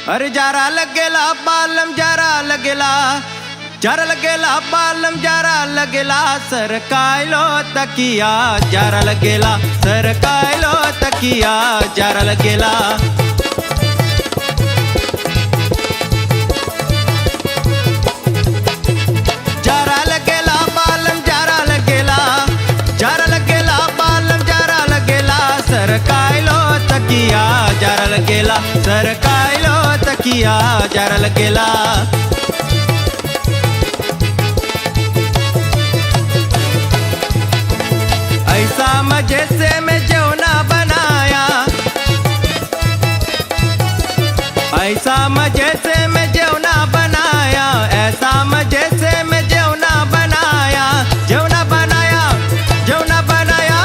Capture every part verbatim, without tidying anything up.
अरे जारा लगेला बालम जारा लगेला, जारा लगेला बालम जारा लगेला, सरकाइलो तकिया जारा लगेला, सरकाइलो तकिया जारा लगेला। जारा लगेला बालम जारा लगेला, जारा लगेला बालम जारा लगेला, सरकाइलो तकिया जारा लगेला, सरकाइलो तकिया जारा लगेला। ऐसा मजे से मैं जेवना बनाया, ऐसा मजे से मैं जेवना बनाया, ऐसा मजे से मैं जेवना बनाया, जेवना बनाया, जेवना बनाया,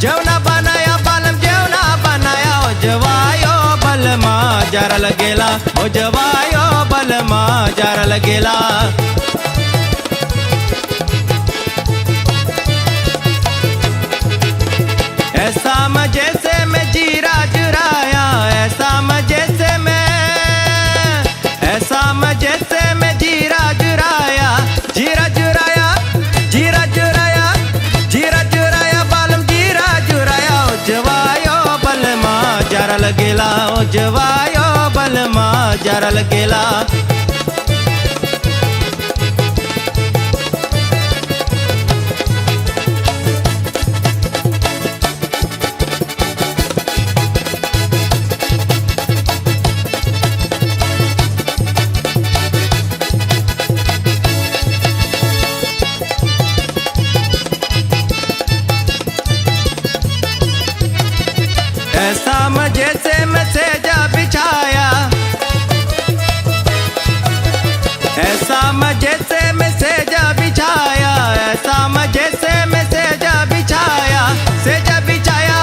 जेवना बनाया, बालम जेवना बनाया, ओ जवायो बलमा जारा लगेला, ओ जवायो बलमा जारा लगेला। ऐसा मजे से मैं जीरा जुराया, ऐसा मजे से मैं, ऐसा मजे से मैं जीरा जुराया, जीरा जुराया, जीरा जुराया, जीरा जुराया, बालम जीरा जुराया, ओ जवायो बलमा जारा लगेला, ओ जवायो बलमा जारा लगेला। ऐसा मजे से मैं सेजा बिछाया, ऐसा मजे से मैं सेजा बिछाया, ऐसा मजे से मैं सेजा बिछाया, सेजा बिछाया,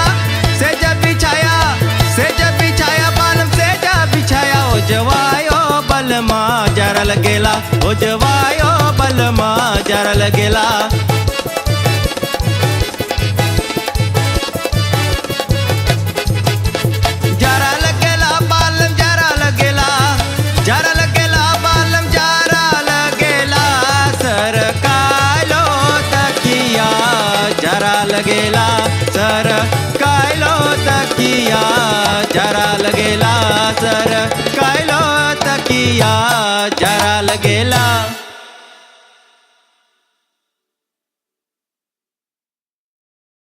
सेजा बिछाया, सेजा बिछाया, बालम सेजा बिछाया, ओ जवायो बलमा जारा लगेला, ओ जवायो बलमा जारा लगेला।